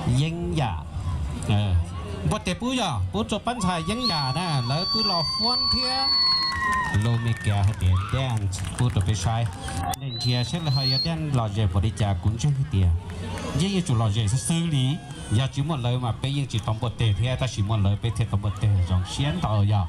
Yeeb yam. Npuaj teg pub yog pub rau pab ntxhais yeeb yam na, lawv kuj los fuab thiab. Lus Mis Kas hais tias dance pub rau peb saib. Nej ntsia saib lawv ho yuav dance lom zem npaum li cas, kuv ntseeg hais tias yeej yuav tsum lom zem xwb xwb li. Yog tsis muaj lawv mas peb yeej tsis tau npuaj teg thiab, tab sis muaj lawv peb thiaj tau npuaj teg zoo siab ntau yog.